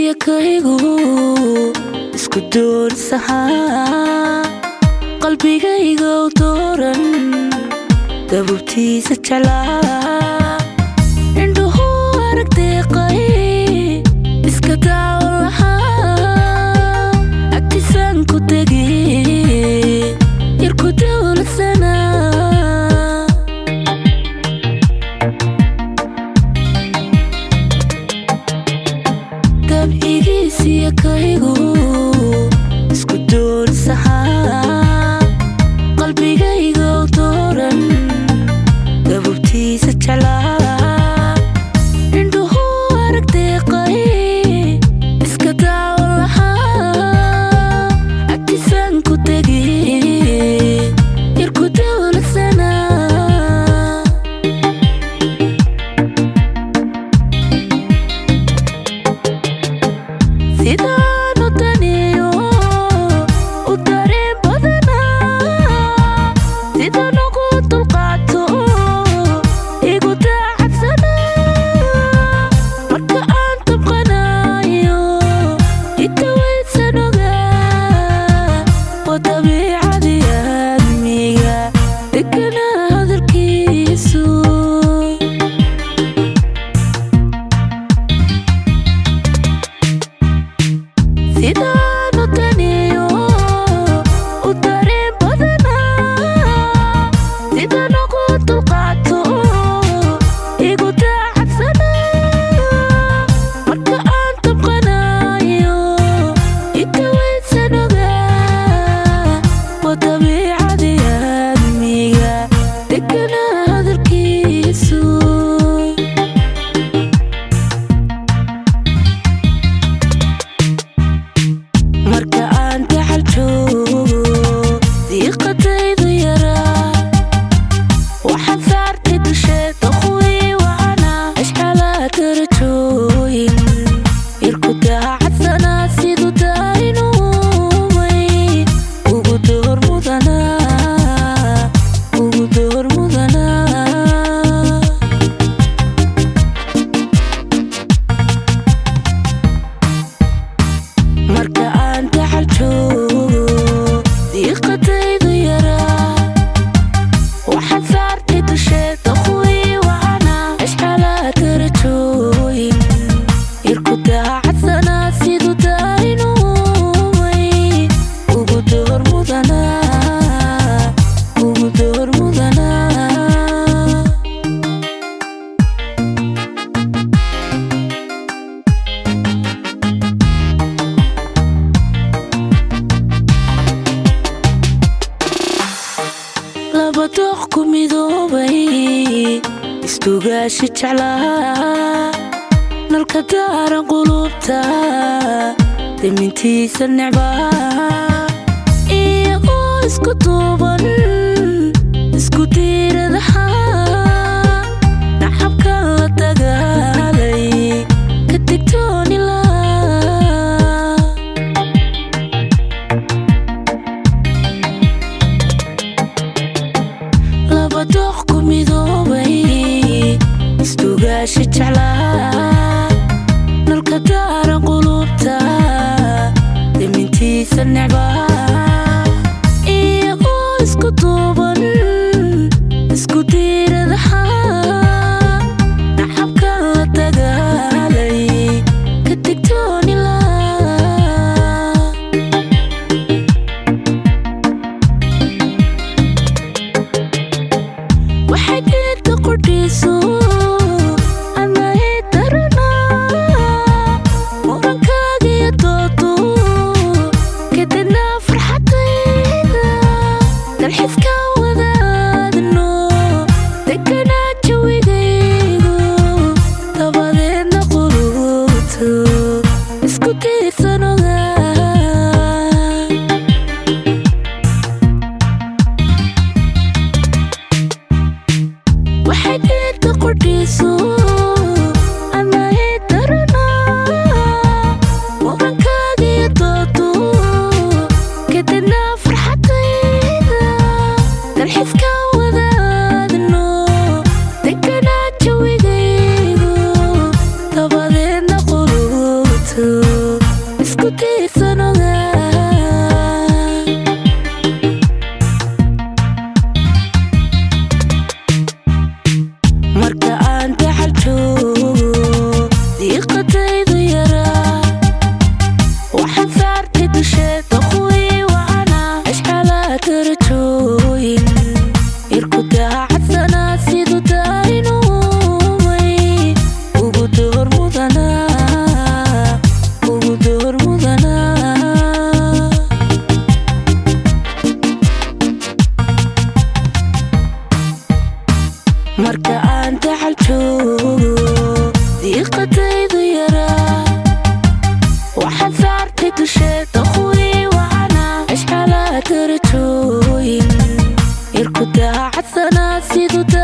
Dabcigiisiyo kaygu isku doorisahaa, qalbigayga u dooran, dabubtiisa jeclaa, indhuhu arag deeqay, iska daawo lahaa, agtisaan ku tegi, yarku dowlasanaa. Dabcigiisiyo kaygu isku doorisahaa, qalbigayga u dooran, dabubtiisa jeclaa, indhuhu arag deeqay, iska daawo lahaa, agtisaan ku tegi, yarku dowlasanaa. Sidaan u daniyo u dareen badanaa, sidaan ugu dulqaato, igu daacadsanaa, marka aan tabqanayo itawaysan ogaa, waa dabiicadii aadmiga degana hadalkiisu. Sidaan u daniyo u dareen badanaa, sidaan ugu dulqaato, igu daacadsanaa, marka aan tabqanayo itawaysan ogaa, waa dabiicadii aadmiga degana hadalkiisu. Marka aan daxal joogo diiqadaydu yaraa, waxaan saartay dusheeda quwii wacana, ashxalaa darajooyin, yarku daacadsanaa, siduu daa'inuumay ugu door mudanaa, ugu door mudanaa. Marka aan daxal joogo diiqadaydu yaraa, waxaan saartay dusheeda quwii wacana, ashxalaa darajooyin, yarku daacadsanaa, siduu daa'inuumay ugu door mudanaa, ugu door mudanaa. Laba dooq ku midoobay, isdugaashi jeclaa, nalka daaran qulubta damintiisa necbaa, iyagoo isku duuban, isku diiradaha, nacabka la dagaalay, ka digtooni laa. Laba dooq ku midoobay, isdugaashi jeclaa, nalka daaran qulubta damintiisa necbaa, iyagoo isku duuban, Isku tiirsan ogaa. Marka aan daxal joogo, diiqadaydu yaraa, waxaan saartay dusheeda quwii wacana ashxalaa darajooyin irku daacadsanaa siduu daarinuumay ugu door mudanaa, ugu door mudanaa. Marka aan daxal joogo, diiqadaydu yaraa, waxaan saartay dusheeda quwii wacana ashxalaa darajooyin irku daacadsanaa siduu.